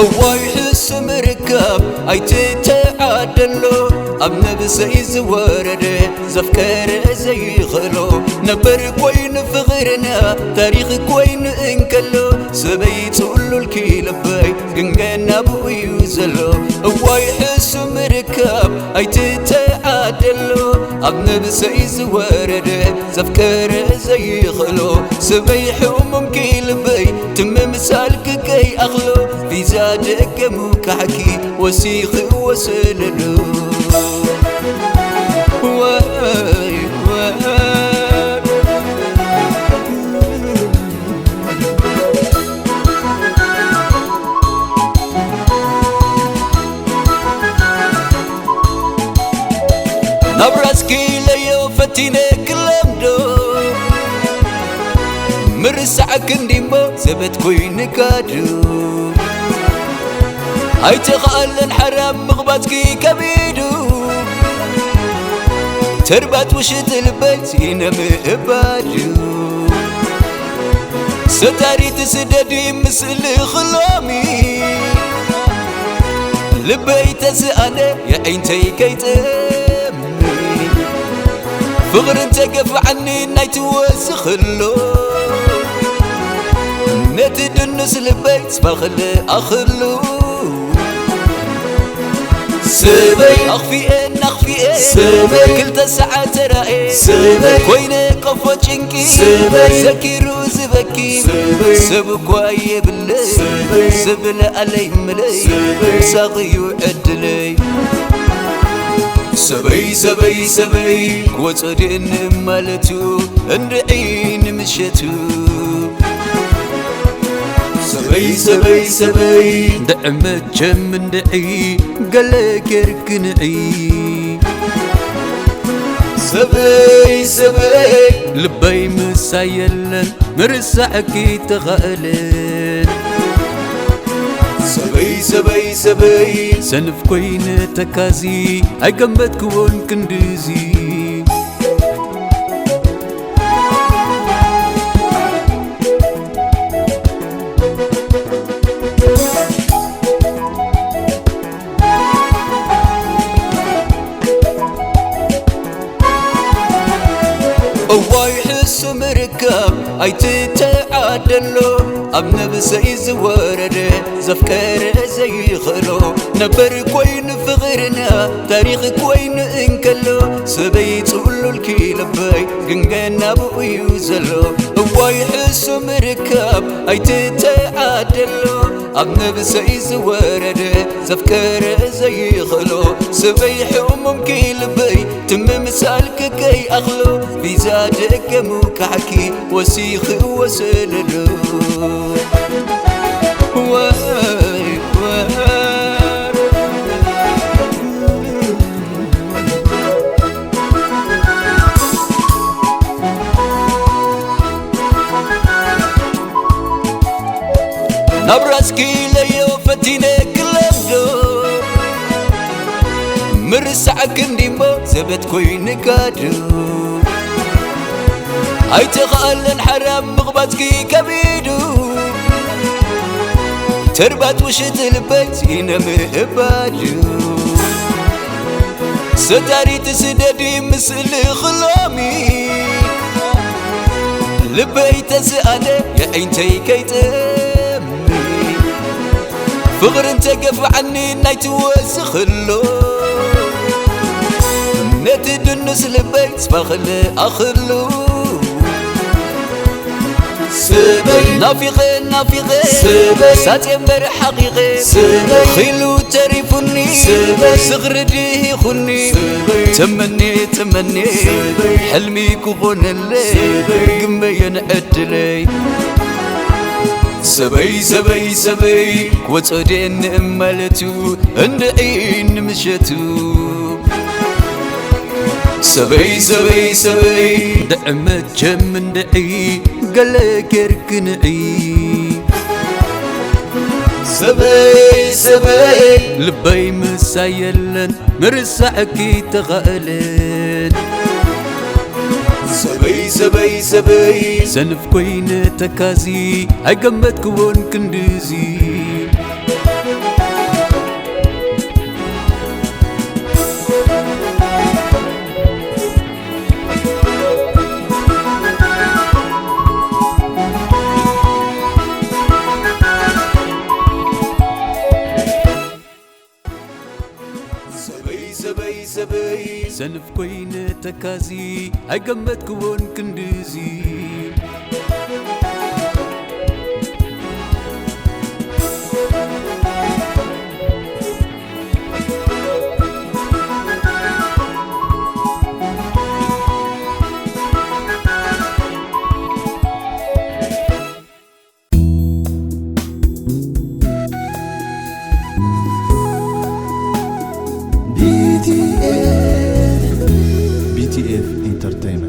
እዋይ ሕሱም ርካብ ኣይትተዓደሎ፣ ኣብ ነብሰይ ዝወረደ ዘፍቀረ ዘይኽእሎ። ነበር ኮይኑ ፍቕርና ታሪኽ ኮይኑ እንከሎ፣ ሰበይ ጽሉልኪ ልበይ ግን ገና ብኡ እዩ ዘሎ። እዋይ ሕሱም ርካብ ኣይትተዓደሎ፣ ኣብ ነብሰይ ዝወረደ ዘፍቀረ ዘይኽእሎ። ሰበይ ሕሙምኪ ልበይ ትምምሳልኪ ከይኣኽሎ፣ ቪዛ ደገሙ ካሕኪ ወሲኺ ወሰለሉ። ወይ ወይ ናብ ራስኪ ለዮ ፈቲነ ክለምዶ፣ ምርሳዕ ክንዲሞ ዘበት ኮይንካ ዱ። ኣይተኻእለን ሓራም ምቕባጽኪ ከቢዱ፣ ተርባጥ ውሽጢ ልበይ ስኢነ ምእባዱ። ሰታሪት ስደዲ ምስልኺ ሎሚ፣ ልበይ ተስኣነ የዒንተይ ከይጠሚ። ፍቕሪ እንተገፍዓኒ ናይ ትወስኽሎ፣ ነቲ ድኑስ ልበይ ስባኽል ኣኽሉ። ሰበይ ኣኽፊኤ ናኽፊኤ፣ ሰበይ ክልተ ሰዓት ተራኤ፣ ሰበይ ኮይነ ቆፎ ጭንቂ፣ ሰበይ ዘኪሩ ዝበኪ፣ ሰበይ ሰብ እኳ የብለይ፣ ሰበይ ሰብ ለኣለይ ምለይ፣ ሰበይ ሳቕዩ ዕድለይ። ሰበይ ሰበይ ሰበይ ክወጾ ድእን ማለቱ፣ እንድዒ ንምሸቱ። ሰበይ ሰበይ ሰበይ እንድዒ መቸም እንድዒ፣ ገለ ጌርኪ ንዒ። ሰበይ ሰበይ ልበይ ምሳ የለን፣ ምርሳዕኪ ተኻእልን። ሰበይ ሰበይ ሰበይ ሰንፍ ኮይነ ተካዚ፣ ኣይገንበትክዎን ክንድዚ። እዋይ ሕሱም ርካብ ኣይትተዓደሎ፣ ኣብ ነብሰይ ዝወረደ ዘፍቀረ ዘይኽእሎ። ነበር ኮይኑ ፍቕርና ታሪኽ ኮይኑ እንከሎ፣ ሰበይ ጽሉልኪ ልበይ ግን ገና ብኡ እዩ ዘሎ። እዋይ ሕሱም ርካብ ኣይትተዓደሎ፣ ኣብ ነብሰይ ዝወረደ ዘፍቀረ ዘይኽእሎ። ሰበይ ሕሙምኪ ልበይ ትምምሳልኪ ከይኣኽሎ፣ ቪዛ ደገሙ ካሕኪ ወሲኺ ወሰለሉ። ወይ ወይ ናብ ራስኪ ለዮ ፈቲነ ክለምዶ፣ ምርሳዕ ክንዲሞ ዘበት ኮይንካ ዶ። ኣይተኻእለን ሓራም ምቕባጽኪ ከቢዱ፣ ተርባጥ ውሽጢ ልበይ ስኢነ ምእባዱ። ሰታሪት ስደዲ ምስልኺ ሎሚ፣ ልበይ ተስኣነ የዒንተይ ከይጠሚ። ፍቕሪ እንተገፍዓኒ ናይ ትወስኽሎ፣ ነቲ ድኑስ ልበይ ስባኽል ኣኽሉ። ስበይ ናፊቐ ናፊቐ ስበይ ሳጽየ እምበር ሓቒቐ ስበይ ኺሉ ተሪፉኒ ስበይ ስኽሪ ድሂኹኒ ስበይ ተመኔ ተመኔ ስበይ ሕልሚ ክኾነለይ ስበይ ግመየን ዕድለይ። ሰበይ ሰበይ ሰበይ ክወጾ ድእን ማለቱ እንድዒ ንምሸቱ። ሰበይ ሰበይ ሰበይ እንድዒ መቸም እንድዒ ገለ ጌርኪ ንዒ። ሰበይ ሰበይ ልበይ ምሳ የለን ምርሳዕኪ ተኻእልን። ሰበይ ሰበይ ሰበይ ሰንፍ ኮይነ ተካዚ ኣይገመትክዎን ክንድዚ። ሰንፍ ኮይነ ተካዚ ኣይገመትክዎን ክንድዚ። BTF Entertainment.